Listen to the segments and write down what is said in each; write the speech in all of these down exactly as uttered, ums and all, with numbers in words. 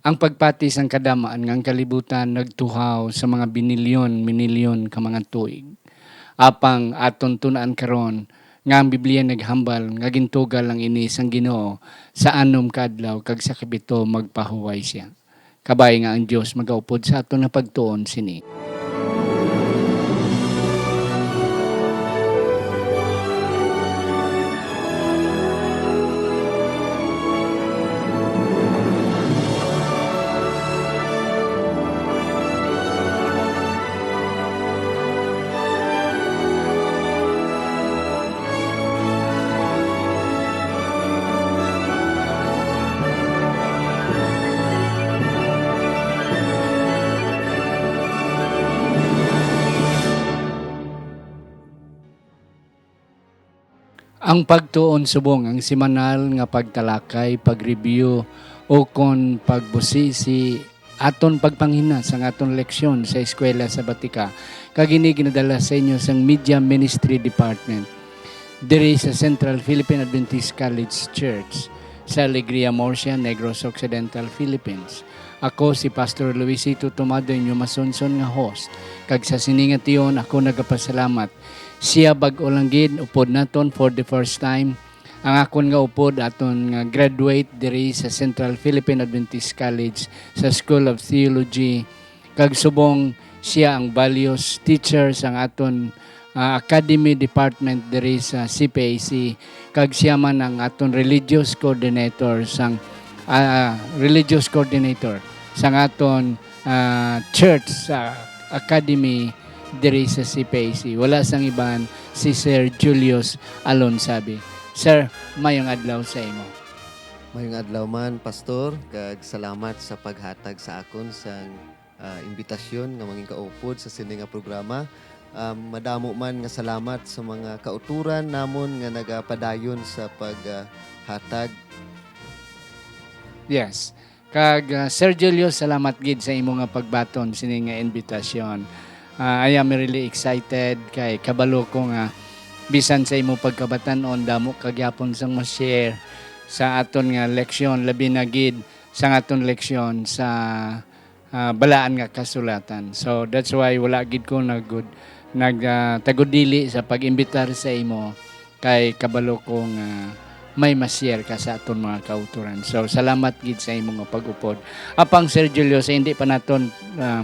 Ang pagpati sang kadamaan nga ang kalibutan nagtuhaw sa mga binilyon-minilyon ka mga tuig. Apang aton tun-an karon nga ang Biblia naghambal nga gintuga lang ini sang Ginoo sa anom ka adlaw kag sa kapito magpahuway sia. Kabay nga ang Dios magaupod sa aton nga pagtuon sini. Ang pagtuon subong ang semanal nga pagtalakay, pag-review, o kon pagbusisi aton pagpanghina sang aton leksyon sa Eskwela Sabatika, kag ini ginadala sa inyo sang Media Ministry Department diri sa Central Philippine Adventist College Church sa Alegria, Murcia, Negros Occidental, Philippines. Ako si Pastor Luisito Tomado, inyo masunson nga host, kag sa sini nga tion ako nagapasalamat. Sia bag-o lang gid, upod naton for the first time, ang akon nga upod aton nga graduate diri sa Central Philippine Adventist College sa School of Theology, kag subong sia ang values teacher sang aton, ah, academy department diri sa C P A C, kag sia man ang aton religious coordinator sang, ah, religious coordinator sang aton, ah, church sa academy diri sa C P A C. Wala sang iban, si Sir Julius Alonsabi. Sir, mayong adlaw sa imo. Mayong adlaw man, Pastor, kag salamat sa paghatag sa akon sang, ah, imbitasyon nga mangin kaupod sa sini nga programa. Um, madamo man nga salamat sa mga kauturan namon nga nagapadayon sa pag, ah, hatag. Yes. Kag, ah, Sir Julio, salamat gid sa imo nga pagbaton sini nga invitation. Ah, I am really excited kay kabalo ko nga bisan sa imo pagkabatan-on, damo ka gyapon sang ma-share sa aton nga leksyon, labi na gid sang aton leksyon sa, ah, Balaan nga Kasulatan. So, that's why wala gid ko nagud-, nag, ah, tagudili sa pag-imbitar sa imo. Kay kabalo ko nga may ma-share ka sa aton mga kautoran. So, salamat gid sa imo nga pag-upod. Apang, Sir Julio, sa hindi pa naton, ah,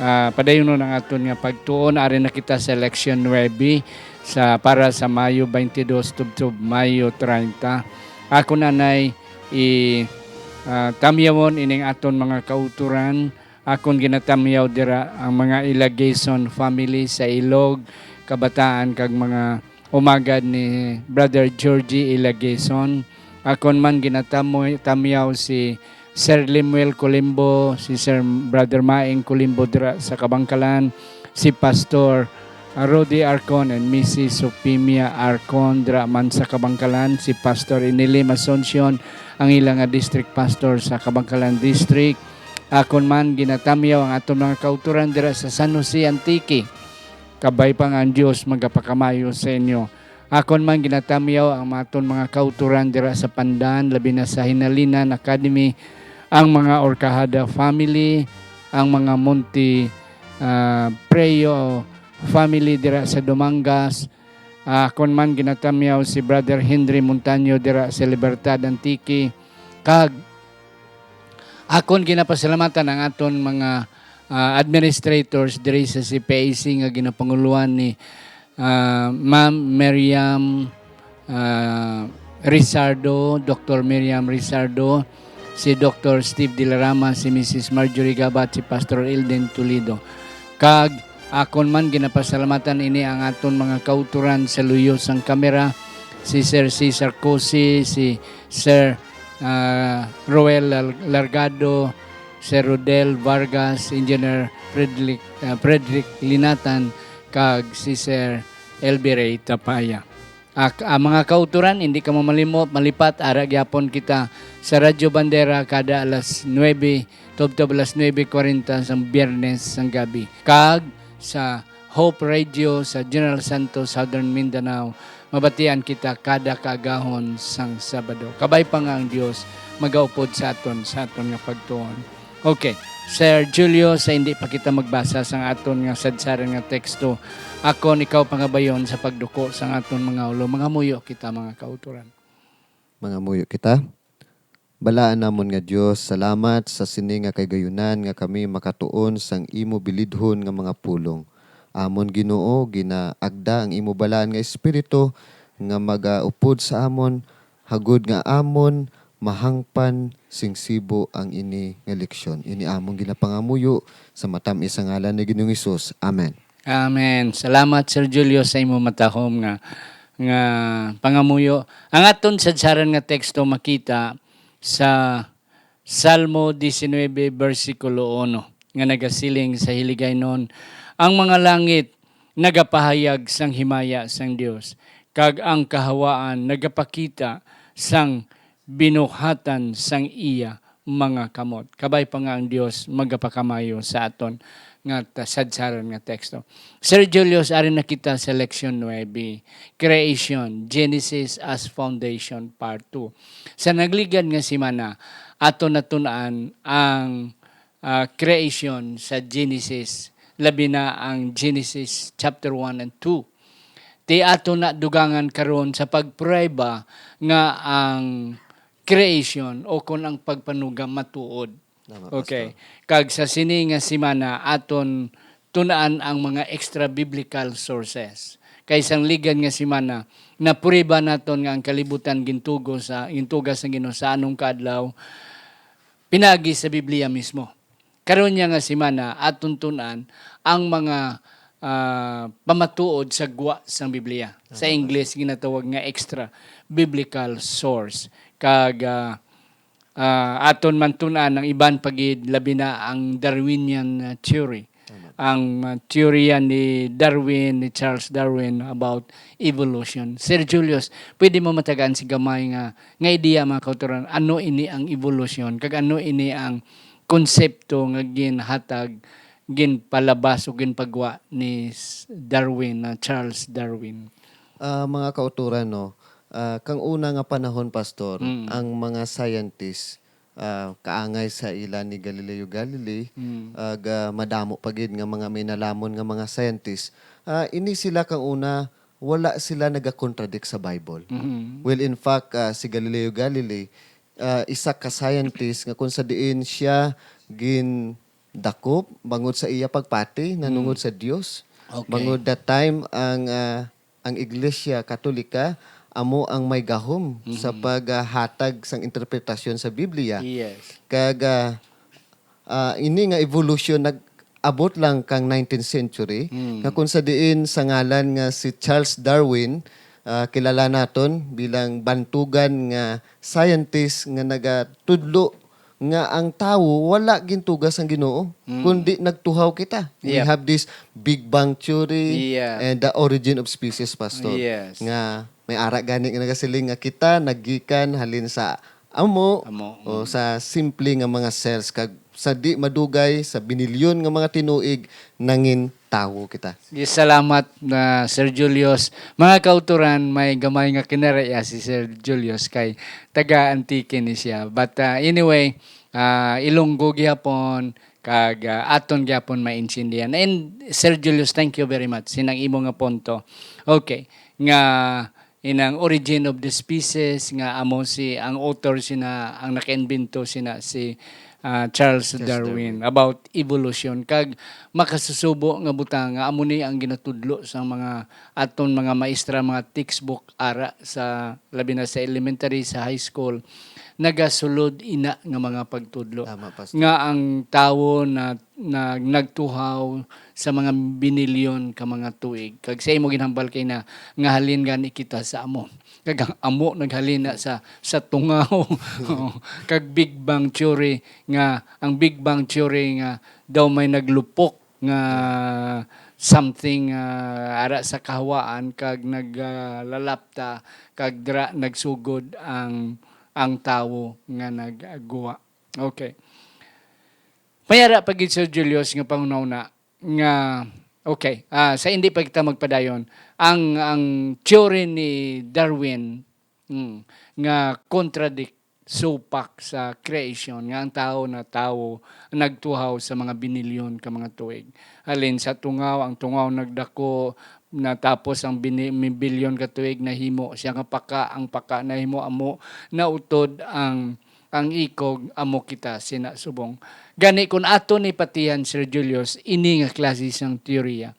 ah, padayunon ang aton nga pagtuon, ari na kita sa leksyon nuebe sa, para sa Mayo twenty-two tubtob Mayo treinta. Ako na nay i, ah, tamyawon ining aton mga kautoran. Akon ginatamyaw dira ang mga Ilageson family sa Ilog, Kabataan, kag mga umagad ni Brother Georgie Ilageson. Akon man ginatamoy-, tamyaw si Sir Lemuel Colimbo, si Sir Brother Maing Colimbo dira sa Kabangkalan, si Pastor, ah, Rudy Arcon and Missus Sofimia Arcon dira man sa Kabangkalan, si Pastor Inilim Asuncion, ang ila nga district pastor sa Kabangkalan District. Akon man ginatamyaw ang aton mga kautoran dira sa San Jose, Antique. Kabay pa nga ang Dios magapakamayo sa inyo. Akon man ginatamyaw ang aton mga kautoran dira sa Pandan, labi na sa Hinalinan Academy, ang mga Orcajada family, ang mga Monte, ah, Preo family dira sa Dumangas. Ah, akon man ginatamyaw si Brother Henry Montaño dira sa Libertad, Antique, kag akon ginapasalamatan ang aton mga, ah, administrators diri sa C P A C nga ginapanguluan ni, ah, Ma'am Miriam, ah, Rizardo, Doctor Miriam Rizardo, si Doctor Steve Dilarama, si Missus Marjorie Gabat, si Pastor Elden Toledo. Kag akon man ginapasalamatan ini ang aton mga kautoran sa luyo sang kamera, si Sir Cesar Cosi, si Sir, ah, Roel Lar-, Largado, Sir Rodel Vargas, Engineer Frederick, ah, Frederick Linatan, kag si Sir Elby Ray Tapaya. Ak-, ang mga kautoran, hindi ka mamalimot, malipat, ara gyapon kita sa Radyo Bandera kada alas nuebe, tubtob alas nuebe kwarenta sang Biyernes sang gabi. Kag sa Hope Radio sa General Santos, Southern Mindanao, mabatian kita kada kaagahon sang Sabado. Kabay pa nga ang Dios magaupod sa aton, sa aton nga pagtuon. Okay, Sir Julio, sa hindi pa kita magbasa sang aton nga sadsaran nga teksto, akon ikaw pangabayon sa pagduko sang aton mga ulo. Mangamuyo kita, mga kautoran. Mangamuyo kita. Balaan namon nga Dios, salamat sa sini nga kahigayonan nga kami makatuon sang imo bilidhon nga mga pulong. Amon, Ginoo, ginaagda ang imo balaan nga Espiritu nga magaupod sa amon, hagod nga amon mahangpan sing sibo ang ini nga leksyon. Ini among ginapangamuyo sa matamis nga ngalan ni Ginoong Hesus. Amen. Amen. Salamat, Sir Julio, sa imo matahom nga, nga pangamuyo. Ang aton sadsaran nga teksto makita sa Salmo diecinuebe, bersikulo uno, nga nagasiling sa Hiligaynon, "Ang mga langit nagapahayag sang himaya sang Dios, kag ang kahawaan nagapakita sang binuhatan sang iya mga kamot." Kabay pa nga ang Dios magapakamayo sa aton nga ta-, sadsaran nga teksto. Sir Julius, ari na kita sa leksyon nuebe, Creation, Genesis as Foundation, Part two. Sa nagligad nga semana, ato natun-an ang, ah, creation sa Genesis, labi na ang Genesis chapter one and two. Ti ato na dugangan karon sa pagprueba nga ang creation o kon ang pagpanugam matuod. Tama, Okay. Pastor. Kag sa sini nga semana, aton tun-an ang mga extra biblical sources. Kay sang ligad nga semana, naprueba naton nga ang kalibutan gintugo sa, gintuga sa Ginoo sa anong kaadlaw, pinagi sa Biblia mismo. Karon niya nga semana, aton tun-an ang mga, ah, pamatuod sa gwa sang Biblia. Sa Tama, Ingles, ginatawag nga extra biblical source. Kag, ah, ah, aton man tun-an ang iban pa gid, labi na ang Darwinian, ah, theory. Tama. Ang, ah, teorya ni Darwin, ni Charles Darwin about evolution. Sir Julius, pwede mo matagaan si gamay nga, nga ideya, mga kautoran, ano ini ang evolution, kag ano ini ang konsepto nga ginhatag, ginpalabas o ginpagwa ni s-, Darwin, na Charles Darwin? Ah, mga kautoran, no, ah, kang una nga panahon, Pastor, Mm. ang mga scientist, ah, kaangay sa ila ni Galileo Galilei, Mm. ag, ah, madamo pa gid nga mga may nalamon nga mga scientist. Ah, ini sila kang una, wala sila nagakontradict sa Bible. Mhm. Well, in fact, ah, si Galileo Galilei, ah, isa ka scientist nga kung sa diin siya gindakop bangod sa iya pagpati nanungod Mm. sa Dios. Okay. Bangod that time, ang, ah, ang Iglesia Katolika amo ang may gahom sa Mhm. paghatag sang interpretasyon sa Biblia. Yes. Kag, ah, ah, ini nga evolution nag-abot lang kang nineteenth century, Mm. nga kung sa diin sa ngalan nga si Charles Darwin, ah, kilala naton bilang bantugan nga scientist nga nagatudlo nga ang tawo wala gintuga sang Ginoo, Mm. kundi nagtuhaw kita. We Yep. have this Big Bang theory Yeah. and the origin of species, Pastor, Yes. nga may ara gani nga nagasiling nga kita naggikan halin sa amo Amo, o mm. sa simple nga mga cells, kag sa di madugay, sa binilyon nga mga tinuig, nangin tawo kita. Yes, salamat na Sir Julius. Mga kautoran, may gamay nga kinaraya si Sir Julius kay taga Antique ni siya. But, ah, anyway, ah, Ilonggo gihapon, kag, ah, aton gihapon maintindihan. And Sir Julius, thank you very much. Sinang imo nga punto. Okay, nga inang Origin of the Species, nga amo si, ang author sina, ang naka-imbento sina si, ah, Charles Charles Darwin, Darwin. About evolution. Kag makasusubo nga butang nga amo ni ang ginatudlo sa mga aton mga maestra, mga textbook ara sa, labi na sa elementary, sa high school, nagasulod ina nga mga pagtudlo. Tama, Pastor. Nga ang tawo na, na nagtuhaw sa mga binilyon ka mga tuig. Kag sa imo ginhambal kay na, nga halin gani kita sa amo. Kag ang amo naghalin na sa, sa tungaw. Kag Big Bang Theory nga, ang Big Bang Theory nga daw may naglupok nga something, ah, ara sa kahawaan kag nag, ah, lalapta kag dira nagsugod ang, ang tawo nga nagguwa. Okay. May ara pa gid, Sir Julius, nga panghunahuna nga Okay, ah, sa hindi pa kita magpadayon, ang, ang theory ni Darwin, mm, nga contradict, supak sa creation, nga ang tawo na tawo nagtuhaw sa mga binilyon ka mga tuig. Halin sa tungaw, ang tungaw nagdako, natapos ang bini-, mi-, bilyon ka tuig, nahimo siya nga paka, ang paka nahimo amo, nautod ang, ang ikog, amo kita, sina subong. Gani, kun ato ni patihan, Sir Julius, ini nga klase sang teorya,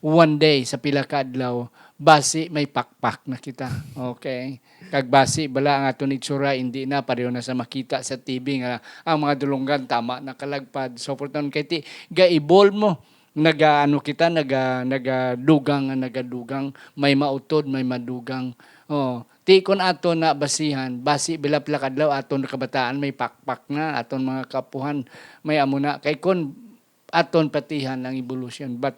one day, sa pila ka adlaw, basi may pakpak na kita. Okay? Kag basi bala ang aton itsura, hindi na, pareho na sa makita sa T V nga ang mga dulunggan tama nakalagpad. So, for taon kay ti, gaibol mo, naga-, ano kita, naga-, nagadugang nga nagadugang, may mautod, may madugang. Oh, ti kun ato na basihan, basi bila pila kadlaw aton kabataan may pakpak na, aton mga kapuhan may amo na. Kay kun aton patihan ang evolution, but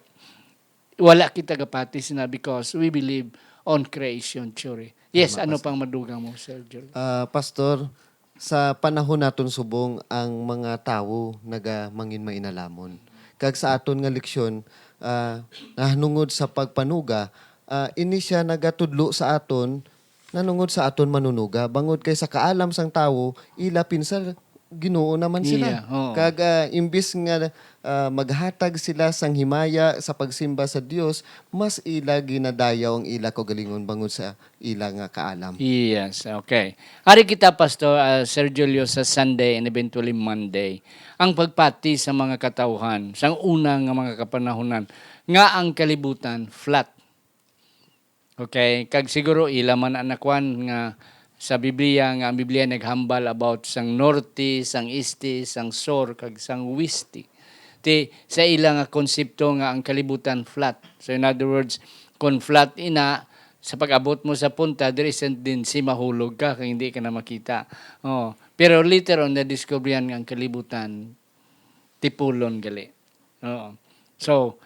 wala kita gapati sina because we believe on creation theory. Yes, Tama, ano Pastor. pang madugang mo, Sir Joel? Ah, Pastor, sa panahon naton subong ang mga tawo naga mangin mainalhamon. Kag sa aton nga leksyon, ah, nahanungod sa pagpanuga, ah, ini siya nagatudlo sa aton nanungod sa aton manunuga, bangod kay sa kaalam sang tawo, ila pinsar Ginoo naman sila. Iya, oo. Kag, ah, imbis nga, ah, maghatag sila sang himaya sa pagsimba sa Dios, mas ila ginadayaw ang ila kaugalingon bangod sa ila nga kaalam. Yes, okay. Ari kita, Pastor, ah, Sir Julio, sa Sunday and eventually Monday, ang pagpati sa mga katawhan sang una nga mga kapanahunan nga ang kalibutan flat. Okay, kag siguro ila man ang nakuan nga sa Biblia, nga ang Biblia naghambal about sang norte, sang este, sang sur, kag sang weste. Ti, sa ila nga konsepto nga ang kalibutan flat. So, in other words, kung flat ina, sa pag-abot mo sa punta, diri sa din si mahulog ka kag hindi ka na makita. Oh, pero later on, nadiskubrihan nga ang kalibutan tipulon gali. Oo. So,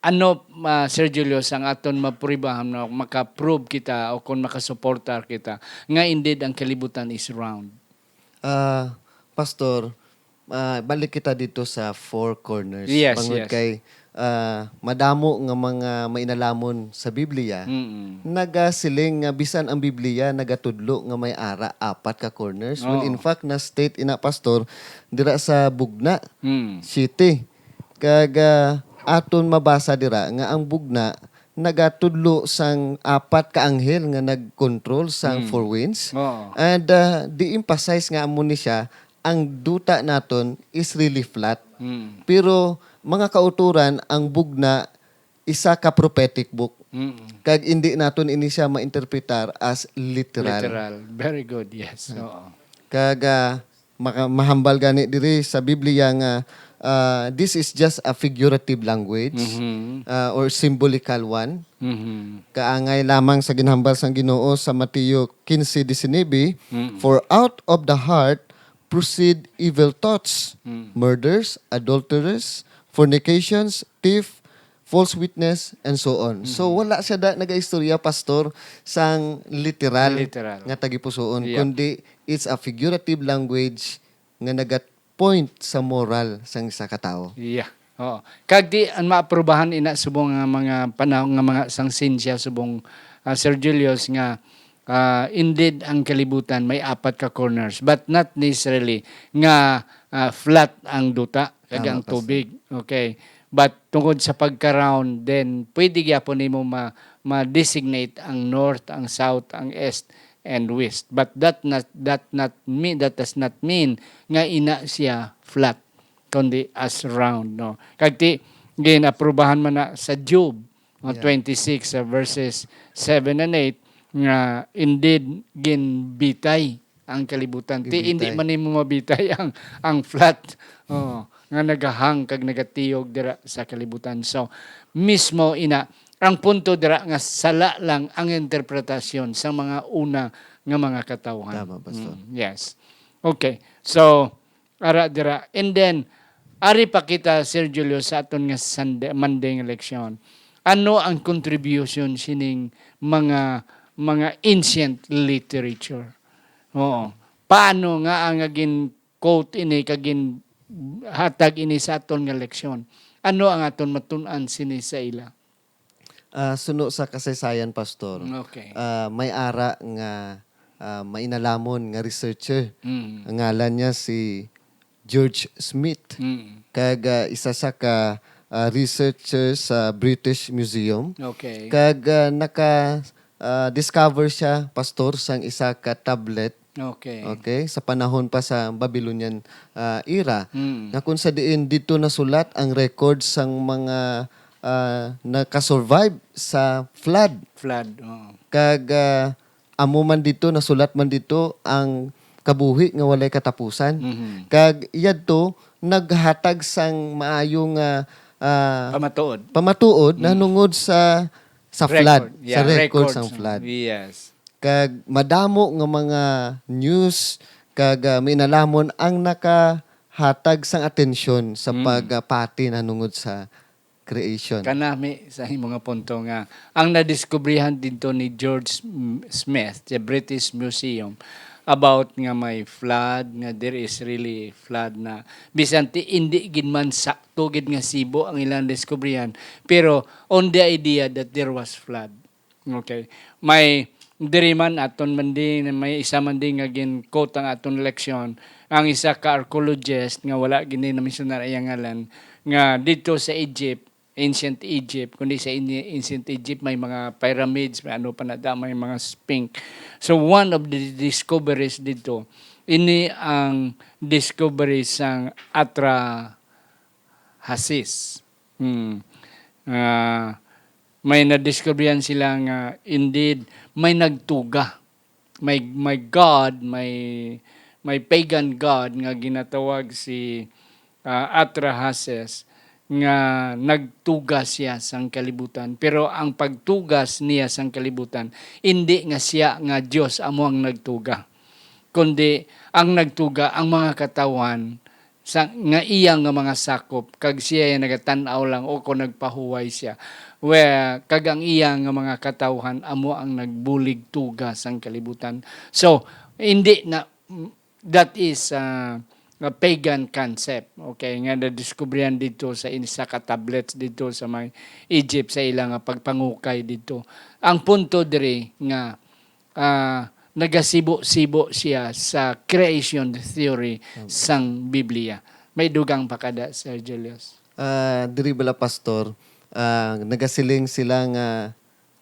ano, ah, Sir Julius, ang aton maprubahan na maka-prove kita o kung makasuportar kita nga indeed ang kalibutan is round? Ah, Pastor, ah, balik kita dito sa four corners. Yes, Bangod yes. kay, ah, madamo nga mga mainalamon sa Biblia, Mm-mm. nagasiling nga bisan ang Biblia nagatudlo nga may ara apat ka corners. Well, Oo. in fact, na-state ina, Pastor, dira sa Bugna Mm. City. Kag, ah, aton mabasa dira nga ang bugna nagatudlo sang apat ka anghel nga nagkontrol sang Mm. four winds. Oo. And, ah, di-emphasize nga amo ni siya, ang duta naton is really flat. Mm. Pero, mga kauturan, ang bugna isa ka prophetic book. Mm. Kag indi naton ini siya mainterpretar as literal. Literal. Very good, yes. Mm. Oo. Kag, ah, maka-, mahambal gani diri sa Biblia nga, ah, this is just a figurative language, Mhm. ah, or symbolical one. Mhm. Kaangay lamang sa ginhambal sang Ginoo sa Mateo quince diecinuebe, Mm. "For out of the heart proceed evil thoughts, Mm. murders, adulteries, fornications, theft, false witness, and so on." So, Mhm. wala siya da nagaistorya, Pastor, sang literal Literal. nga tagipusoon, Yeah. kundi it's a figurative language nga naga-point sa moral sang isa ka tawo. Yeah. Oo. Kag di ang maaprubahan ina subong nga mga panahon nga mga sang sinsya subong, ah, Sir Julius, nga, ah, indeed ang kalibutan may apat ka corners, but not necessarily nga, ah, flat ang duta kag Tama, ang Pastor. tubig. Okay. But tungod sa pagka-round, then pwede gyapon nimo ma-, ma-designate ang north, ang south, ang east, and west. But that not, that not mean, that does not mean nga ina siya flat, kundi as round, no? Kag ti, ginaprubahan man na sa Job, uh, Yeah. twenty-six, uh, verses seven and eight, nga indeed ginbitay ang kalibutan. Ti, hindi Gibitay. man nimo mabitay ang, ang flat, oh, nga nagahang kag nagatiyog dira sa kalibutan. So, mismo ina, ang punto dira nga sala lang ang interpretasyon sa mga una nga mga katawhan. Tama, Pastor. Mm, yes. Okay. So, ara dira. And then, ari pa kita, Sir Julio, sa aton nga Sunday, Monday nga leksyon. Ano ang contribution sining mga, mga ancient literature? Oo. Paano nga ang gin-quote ini kag ginhatag ini sa aton nga leksyon? Ano ang aton matun-an sini sa ila? Ah, suno sa kasaysayan, Pastor, Okay. ah, may ara nga, ah, mainalamon nga researcher. Mm. Ang ngalan niya si George Smith. Mm. Kag ah, isa sa ka ah, researcher sa British Museum. Okay. Kag ah, naka ah, discover siya, Pastor, sang isa ka tablet. Okay. Okay, sa panahon pa sa Babylonian ah, era, Mm. nga kung sa diin dito nasulat ang record sang mga ah, nakasurvive sa flood. Flood. Oo. Kag ah, amo man dito, nasulat man dito ang kabuhi nga walay katapusan. Mhm. Kag yadto naghatag sang maayo nga ah, Pamatuod. pamatuod nanungod sa sa Record. flood, Yeah, sa record records. sang flood. Yes. Kag madamo nga mga news kag ah, minalamon ang nakahatag sang atensyon sa Mm. pagpati nanungod sa creation. Kanami sa imo nga punto nga ang nadiskubrihan dito ni George M- Smith sa British Museum about nga may flood, nga there is really flood na bisan ti hindi gid man sakto gid nga sibo ang ilang diskubrihan, pero on the idea that there was flood. Okay. May diri man aton man di, may isa man di nga gin-quote ang aton leksyon, ang isa ka archaeologist nga wala gini na-mensionar iyang ngalan, nga dito sa Egypt, ancient Egypt, kundi sa ini- ancient Egypt may mga pyramids, may ano pa na da, may mga sphinx. So one of the discoveries dito, ini ang discovery sang Atrahasis. Hmm. Ah, may nadiskubrihan sila nga indeed may nagtuga. May may god, may may pagan god nga ginatawag si ah, Atrahasis nga nagtuga siya sang kalibutan. Pero ang pagtugas niya sang kalibutan, indi nga siya nga Dios amo ang nagtuga, kundi ang nagtuga ang mga katawhan sa nga iya nga mga sakop, kag siya ay nagatan-aw lang o kon nagpahuway siya. Well, kag ang iya nga mga katawhan amo ang nagbulig tuga sang kalibutan. So, hindi na that is uh, a pagan concept, okay, nga nadiskubrihan dito sa isa ka tablets dito sa may Egypt sa ila nga pagpangukay dito. Ang punto diri nga ah, nagasibo-sibo siya sa creation theory sang Biblia. May dugang pa kada, Sir Julius. Ah, diri bala, Pastor, ah, nagasiling sila nga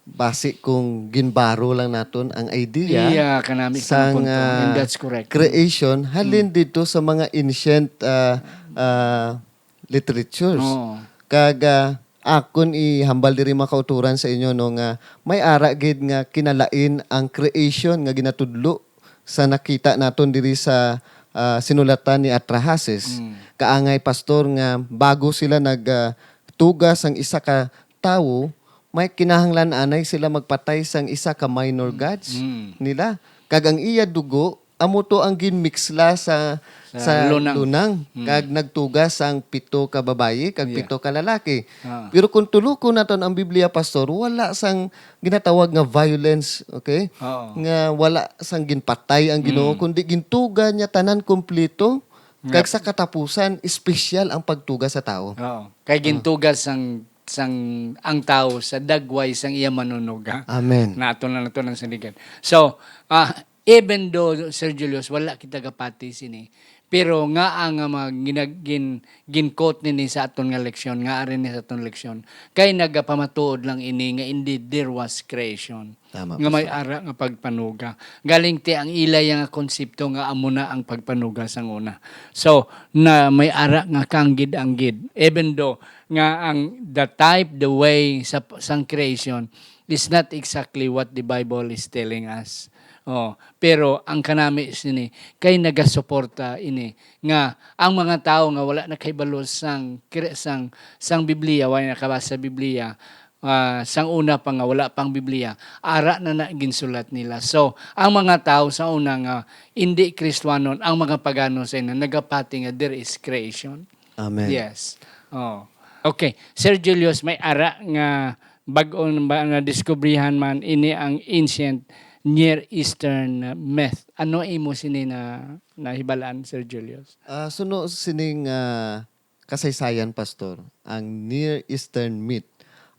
basi kung ginbaro lang naton ang idea Iya, kanami ka sang punto. ah, And that's correct. creation halin dito sa mga ancient ah, ah, literatures. Oo. Kag ah, akon ihambal diri, mga kauturan, sa inyo, no, nga may ara gid nga kinalain ang creation nga ginatudlo sa nakita naton diri sa ah, sinulatan ni Atrahasis. Mm. Kaangay, Pastor, nga bago sila nag ah, tuga sang isa ka tawo, may kinahanglan anay sila magpatay sang isa ka minor gods Mm. nila. Kag ang iya dugo, amo to ang ginmixla sa Sa sa lunang. lunang, Mm. kag nagtuga sang pito ka babayi kag Yeah. pito ka lalaki. Ah. Pero kung tulukon naton ang Biblia, Pastor, wala sang ginatawag nga violence, okay? Oo. Nga wala sang ginpatay ang Ginoo, Mm. kundi gintuga niya tanan kompleto. Kag Yep. Sa katapusan, espesyal ang pagtuga sa tawo. Oo. Kay gintuga sang sang ang tawo sa dagway sang iya manunuga. Amen. Na ato na nato nang saligan. So, ah, even though, Sir Julius, wala kita gapati sini, pero nga ang mga ginag- gin, gin-quote nini sa aton nga leksyon, nga ari ni sa aton leksyon, kay nagapamatuod lang ini nga indeed there was creation. Tama, Nga may Pastor. Ara nga pagpanuga. Galing ti ang ila nga konsepto nga amo na ang pagpanuga sang una. So, na may ara nga kanggid-anggid. Even though nga ang the type, the way sa sang creation is not exactly what the Bible is telling us. Oh, pero ang kanami sini kay nagasuporta ini nga ang mga tawo nga wala nakahibalo sang cre- sang sang Biblia, wala nakabasa sa Biblia, ah, sang una pa nga wala pang Biblia, ara na na ginsulat nila. So, ang mga tawo sa una nga indi Kristiyanon, ang mga pagano sa ina nagapati nga there is creation. Amen. Yes. Oh. Okay. Sir Julius, may ara nga bag-o ba na diskubrihan man ini ang ancient Near Eastern myth. Ano imo sini na nahibalaan, Sir Julius? Ah, suno sining ah, kasaysayan, Pastor, ang Near Eastern Myth,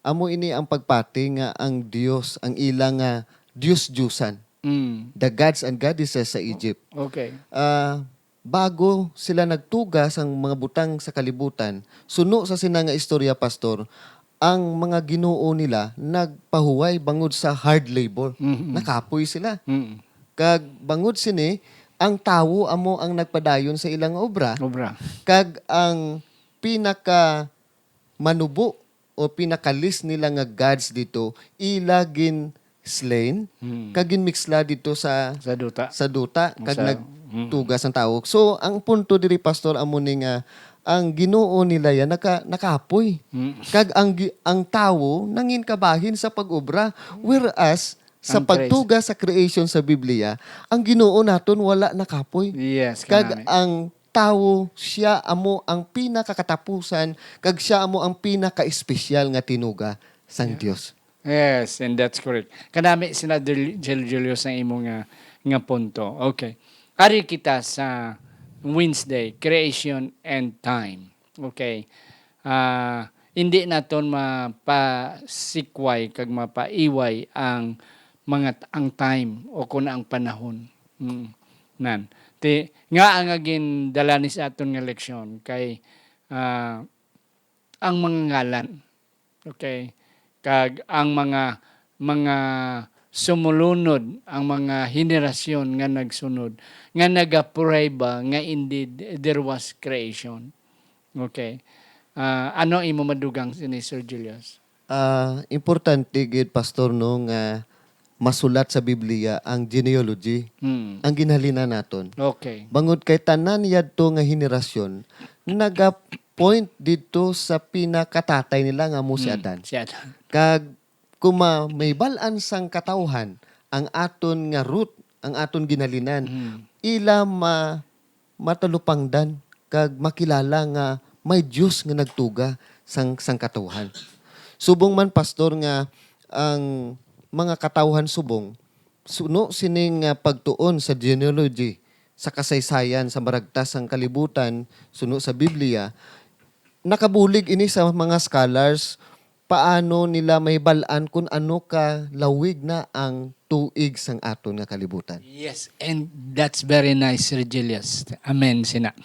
amo ini ang pagpati nga ang Dios, ang ila nga Dios-Diyosan, Mm. the gods and goddesses sa Egypt. Okay. Ah, bago sila nagtuga sang mga butang sa kalibutan, suno sa sina nga istorya, Pastor, ang mga ginoo nila nagpahuway bangod sa hard labor. Mhm. Nakapoy sila. Mm. Kag bangod sini, ang tawo amo ang nagpadayon sa ilang obra. Obra. Kag ang pinaka manubo o pinakalis nila nga gods dito, ila gin slain, Hmm. kag ginmiksla dito sa, Sa duta. sa duta, kag Sa, nagtuga sang tawo. So, ang punto diri, Pastor, amo ni nga ang Ginoo nila yan naka-, nakapoy. Hmm. Kag ang gi-, ang tawo nangin kabahin sa pag-obra. Whereas, sa Ang tres. pagtuga sa creation sa Biblia, ang Ginoo naton wala nakapoy. Yes, Kag kanami. ang tawo, siya amo ang pinakakatapusan, kag siya amo ang pinaka-espesyal nga tinuga sang Yeah. Dios. Yes, and that's correct. Kanami sina Del-, Jel Julius ang imo nga, nga punto. Okay. Ari kita sa Wednesday, creation and time. Okay. Ah, hindi naton mapasikway kag mapaiway ang mga t-, ang time o kun ang panahon. Mm. Nan. Ti, nga ang gindala ni sa aton nga leksyon kay, ah, ang mga ngalan. Okay? Kag ang mga, mga sumulunod, ang mga henerasyon nga nagsunod, nga nagaprueba nga indeed there was creation. Okay. Ah, ano imo madugang sini, Sir Julius? Ah, importante gid, Pastor, no, nga masulat sa Biblia ang genealogy, Hmm. ang ginhalinan naton. Okay. Bangod kay tanan yadto nga henerasyon nagapoint didto sa pinakatatay nila nga amo si Hmm, Adan. si Adan. Kag kung ma-, mahibal-an sang katawhan ang aton nga root, ang aton ginhalinan, Hmm. ila ma-, matalupangdan kag makilala nga may Dios nga nagtuga sang, sang katawhan. Subong man, Pastor, nga ang mga katawhan subong, suno sining, ah, pagtuon sa genealogy, sa kasaysayan sa maragtas sang kalibutan, suno sa Biblia, nakabulig ini sa mga scholars paano nila mahibal-an kun ano ka lawig na ang tuig sang aton nga kalibutan. Yes, and that's very nice, Sir Julius. Amen, sina.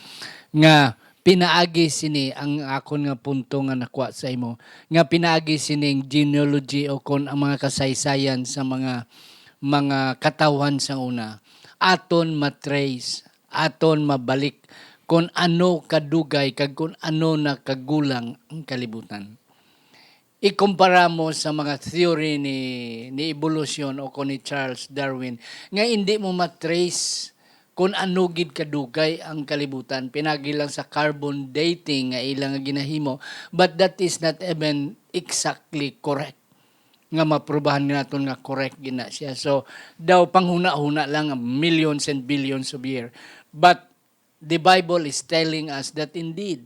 Nga pinaagi sini ang akon nga punto nga nakuha sa imo, nga pinaagi sining genealogy o kon ang mga kasaysayan sa mga, mga katawhan sa una, aton matrace, aton mabalik kon ano kadugay kag kon ano nakagulang ang kalibutan. Ikumpara mo sa mga theory ni, ni evolution o kon ni Charles Darwin nga indi mo matrace kon ano gid kadugay ang kalibutan, pinagi lang sa carbon dating nga ilang ginahimo, but that is not even exactly correct nga maprubahan naton nga correct gid na siya. So, daw panghuna-huna lang, millions and billions of year. But the Bible is telling us that indeed,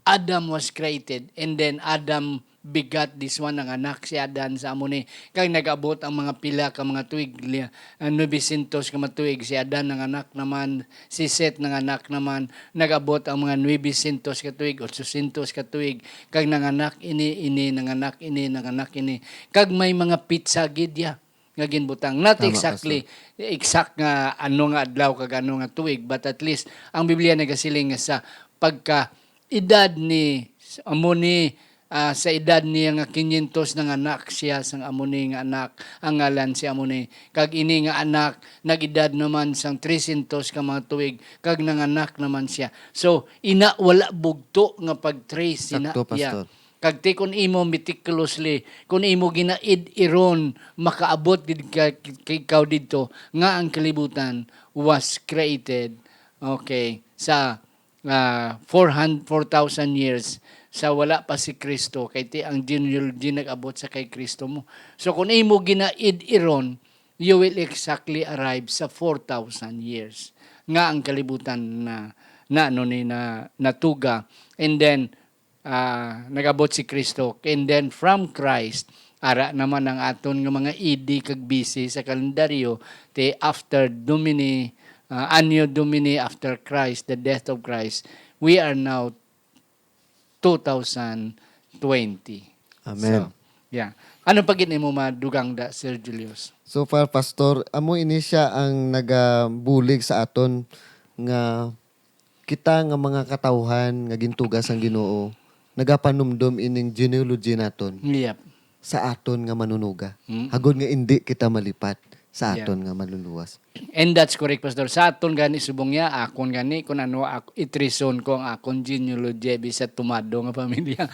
Adam was created, and then Adam begat this one, ang anak si Adan sa amo ni. Kag nag-abot ang mga pila ka mga tuig, li-, ah, nuebe siyentos ka mga tuig, si Adan nanganak naman, si Seth nanganak naman, nag-abot ang mga nuebe siyentos ka tuig, otso siyentos ka tuig, kag nanganak ini, ini, nanganak ini, nanganak ini. Kag may mga petsa gid ya nga ginbutang. Not Tama, exactly, Pastor. exact nga ano nga adlaw kag ano nga tuig, but at least ang Biblia nagasiling nga sa pagka edad ni, amo ni, ah, sa edad niya nga kinyentos nanganak siya sang amo ni nga anak, ang ngalan si amo ni. Kag ini nga anak nag-edad naman sang trescientos ka mga tuig, kag nanganak naman siya. So, ina, wala bugto nga pag-trace ina Sakto, iya. Pastor. Kag ti kun imo meticulously, kun imo ginaid-iron, makaabot gid ka, ka ikaw didto nga ang kalibutan was created, okay, sa, ah, four hundred, four thousand years sa wala pa si Kristo, kay ti ang genealogy nag-abot sa kay Kristo mo. So kun imo ginaid-iron, you will exactly arrive sa four thousand years nga ang kalibutan na, na, ano ni, na, natuga. And then, ah, nag-abot si Kristo. And then from Christ, ara naman ang aton nga mga A D kag B C sa kalendaryo, ti after Domini, ah, Anno Domini, after Christ, the death of Christ, we are now two thousand twenty. Amen. So, yeah. Ano pa gid imo madugang da, Sir Julius? So far, Pastor, amo ini siya ang nagabulig sa aton nga kita nga mga katawhan nga gintuga sang Ginoo nagapanumdom ining genealogy naton Yep. sa aton nga manunuga. Mm. Hagod nga indi kita malipat sa Yeah. aton nga manluluwas. And that's correct, Pastor. Sa aton gani subong niya, akon gani, kung ano, ak- itrison ko ang akon genealogy, bisa tumado nga pamilya.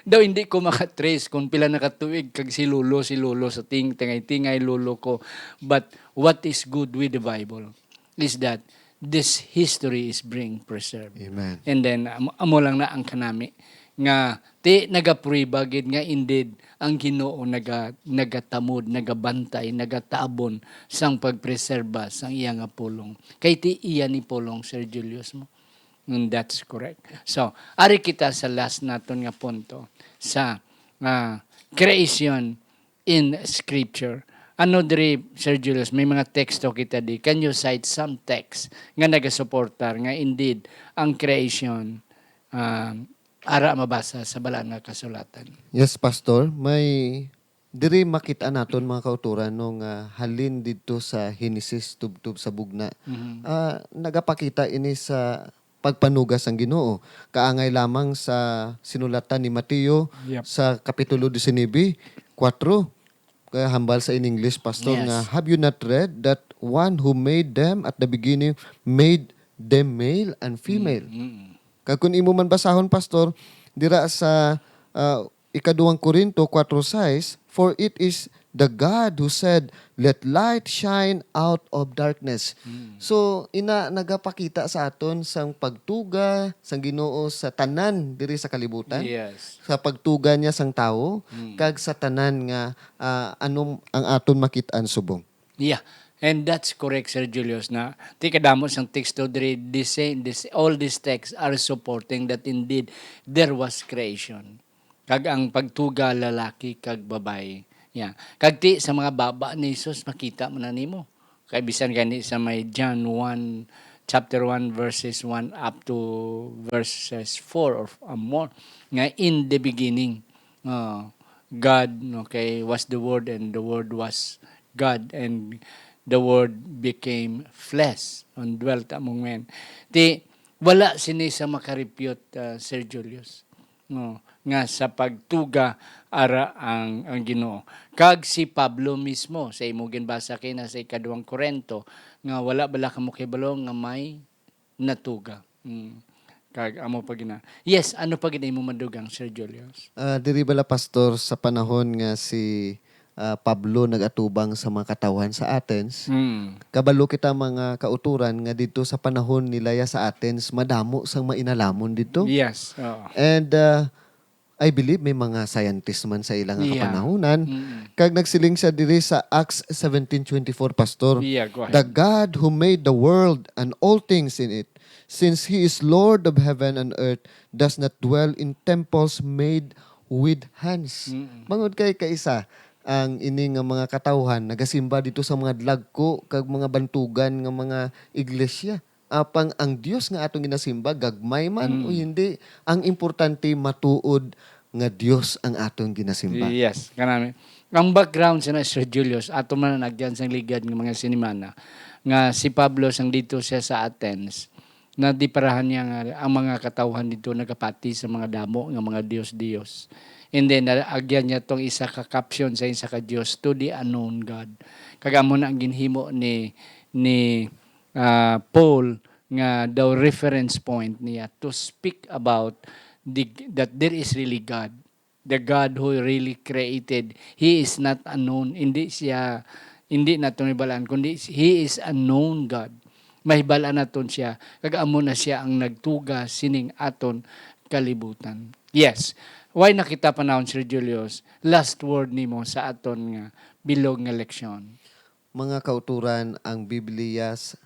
Daw hindi ko makatrace kung pila na katuig kag si lolo, si lolo sa ting, tingay-tingay, lolo ko. But what is good with the Bible is that this history is being preserved. Amen. And then, amo, amo lang na ang kanami nga ti nagaprueba gid nga indeed ang Ginoo naga, nagatamod, nagabantay, nagatabon sang pagpreserba sang iya nga pulong. Kay ti iya ni pulong, Sir Julius, mo. And that's correct. So, ari kita sa last naton nga punto sa ah, creation in Scripture. Ano diri, Sir Julius, may mga teksto kita di. Can you cite some text nga nagasuportar nga indeed ang creation ah, ara mabasa sa Balaan nga Kasulatan? Yes, Pastor. May diri makita naton, mga kauturan, no, nga halin didto sa Genesis tubtob sa bugna. Mhm. Ah, nagapakita ini sa pagpanuga sang Ginoo. Kaangay lamang sa sinulatan ni Mateo Yep. sa Kapitulo disinebe, kuwatro. Kaya hambal sa in English, Pastor, Yes. nga, "Have you not read that one who made them at the beginning made them male and female?" Mm. Kag kung imo man basahon, Pastor, dira sa ah, ikaduhang Corinto kuwatro sais, "For it is the God who said, 'Let light shine out of darkness.'" Mm. So, ina nagapakita sa aton sang pagtuga sang Ginoo sa tanan diri sa kalibutan, Yes. sa pagtuga niya sang tawo, Mm. kag sa tanan nga ah, anong ang aton makit-an subong. Yeah. And that's correct, Sir Julius, na ti kadamo sang teksto diri, this, this, all these texts are supporting that indeed there was creation. Kag ang pagtuga lalaki kag babayi. Yeah. Kag ti sa mga baba ni Jesus, makita mo na nimo. Kay bisan gani sa may John one, chapter one, verses one up to verses four or f- uh, more, nga in the beginning, uh, God, okay, was the Word, and the Word was God, and the Word became flesh and dwelt among men. Ti, wala sini sa makarepute, uh, Sir Julius, no, nga sa pagtuga ara ang, ang Ginoo. Kag si Pablo mismo, sa imo ginbasa kay na sa ikaduhang Corinto, nga wala bala kamo kahibalo nga may natuga. Mm. Kag amo pa gina. Yes, ano pa gid imo madugang, Sir Julius? Ah, diri bala, Pastor, sa panahon nga si ah, Pablo nag-atubang sa mga katawhan sa Athens, Mm. kabalo kita, mga kauturan, nga didto sa panahon nila ya sa Athens, madamo sang mainalamon didto. Yes. Oo. And uh, I believe may mga scientist man sa ila nga Yeah. kapanahunan. Mm. Kag nagsiling siya diri sa Acts seventeen twenty-four, Pastor, Yeah, go ahead. "The God who made the world and all things in it, since He is Lord of heaven and earth, does not dwell in temples made with hands." Mm. Bangod kay kaisa ang ini nga mga katawhan nagasimba dito sa mga dlagko kag mga bantugan nga mga iglesia. Apang ang Dios nga atong ginasimba, gagmay man Mm. o hindi, ang importante, matuod nga Dios ang atong ginasimba. Yes, kanami. Ang background sa na, Sir Julius, ato man nagyan sang ligad nga mga sinimana, nga si Pablo sang dito siya sa Athens, na di parahan niya nga ang mga katawhan dito nagapati sa mga damo nga mga dios-dios. And then, na- agyan niya tong isa ka caption sa isa ka dios, "To the unknown God." Kag amo na ang ginhimo ni, ni ah, Paul nga daw reference point niya to speak about the, that there is really God. The God who really created. He is not unknown. Hindi siya, hindi naton mahibalaan, kundi He is unknown God. Mahibalaan naton siya, kag amo na siya ang nagtuga sining aton kalibutan. Yes. Why na kita panahon, Sir Julius? Last word nimo sa aton nga bilog nga leksyon. Mga kauturan, ang Biblia s-,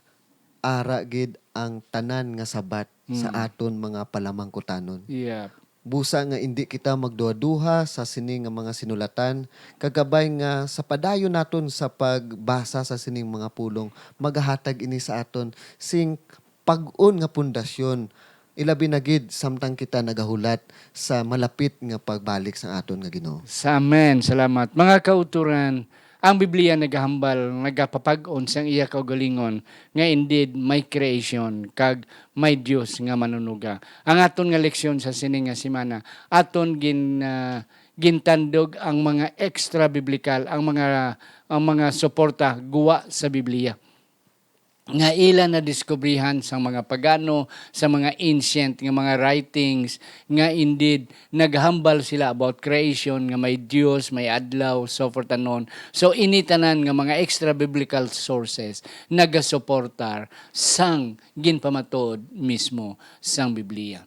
ara gid ang tanan nga sabat sa Mm. aton mga palamangkutanon. Yeah. Busa nga indi kita magduha-duha sa sini nga mga sinulatan, kagabay nga sa padayon naton sa pagbasa sa sining mga pulong, magahatag ini sa aton sing pag-on nga pundasyon Ilabi na gid samtang kita nagahulat sa malapit nga pagbalik sang aton nga Ginoo. Sa amen. Salamat. Mga kauturan, ang Biblia nagahambal, nagapapag-on sang iya kaugalingon nga indeed may creation kag may Dios nga manunuga. Ang aton nga leksyon sa sini nga semana, aton gin ah, gintandog ang mga extra biblical, ang mga ang mga suporta guwa sa Biblia nga ila nadiskubrihan sang mga pagano, sa mga ancient nga mga writings, nga indeed naghambal sila about creation, nga may Dios, may adlaw, so forth and on. So ini tanan nga mga extra biblical sources nagasuportar sang ginpamatuod mismo sang Biblia.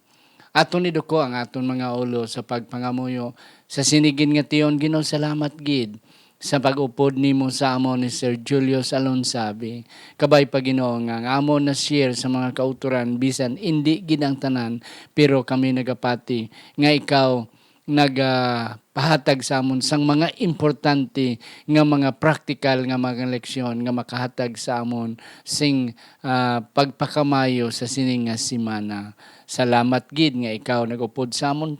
Aton iduko ang aton mga ulo sa pagpangamuyo sa sini gid nga tion. Ginoo, salamat gid sa pag-upod nimo sa amon ni Sir Julius Alonsabi. Kabay pa, Ginoo, nga ang amon na-share sa mga kauturan, bisan indi gid ang tanan, pero kami nagapati nga ikaw nagapahatag sa amon sang mga importante nga mga praktikal nga mga leksyon nga makahatag sa amon sing ah, pagpakamayo sa sini nga semana. Salamat gid nga ikaw nag-upod sa amon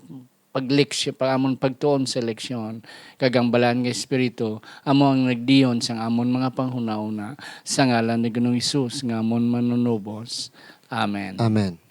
pagleksyon, pa amon pagtuon sa leksyon, kag ang Balaan nga Espiritu amo ang nagdiyon sang amon mga panghunahuna, sa ngalan ni Ginoong Hesus nga amon Manunubos. Amen. Amen.